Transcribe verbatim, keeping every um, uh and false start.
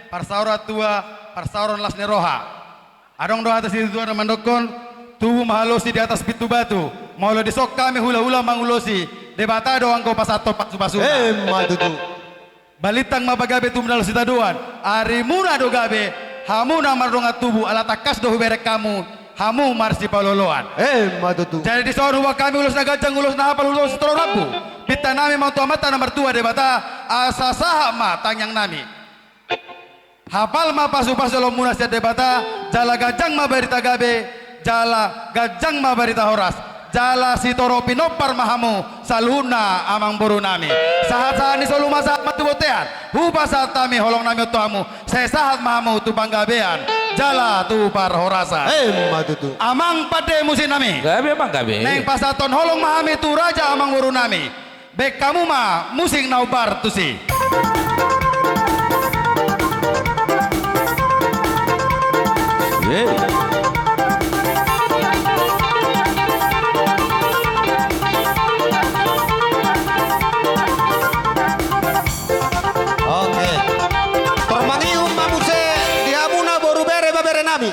Parsaoran tua, parsaoran las ni roha. Adong do hata situa na mandokkon, tubu ma halosi di atas pintu batu, molo dison hami hulahula mangulosi, Debata do anggo pasahathon pasupasuna. Emma tutu. Balintang ma pagabe tumundalhon sitadoan, arimuna do gabe, hamu na mardongan tubu, ala tangkas do hubereng hamu, hamu marsipaolooloan. Emma tutu. Jadi dison huboan hami ulos na ganjang, ulos na hapal, ulos sitorop rambu. Pinta nami ma tu Amanta na martua Debata, asa sahat ma tangiang nami. Hapal ma pasupasu ni ulaonmuna sian Debata, jala ganjang ma barita gabe, jala ganjang ma barita horas, jala sitorop pinompar ma hamu saluhutna amangboru nami. Sahatsahat ni solu ma sahat ma tu bontean, hupasahat hami holong nami on tu hamu, sai sahat ma hamu tu panggabean, jala tu parhorasan. Emma tutu. Amang pande musik nami. Gabe, amang, gabe. Naeng pasahathon holong ma hami tu raja amangboru nami. Baen hamu ma musik na hombar tusi. Yeay. Oke. Tor mangihut ma muse di hamuna boru, bere, ibebere nami.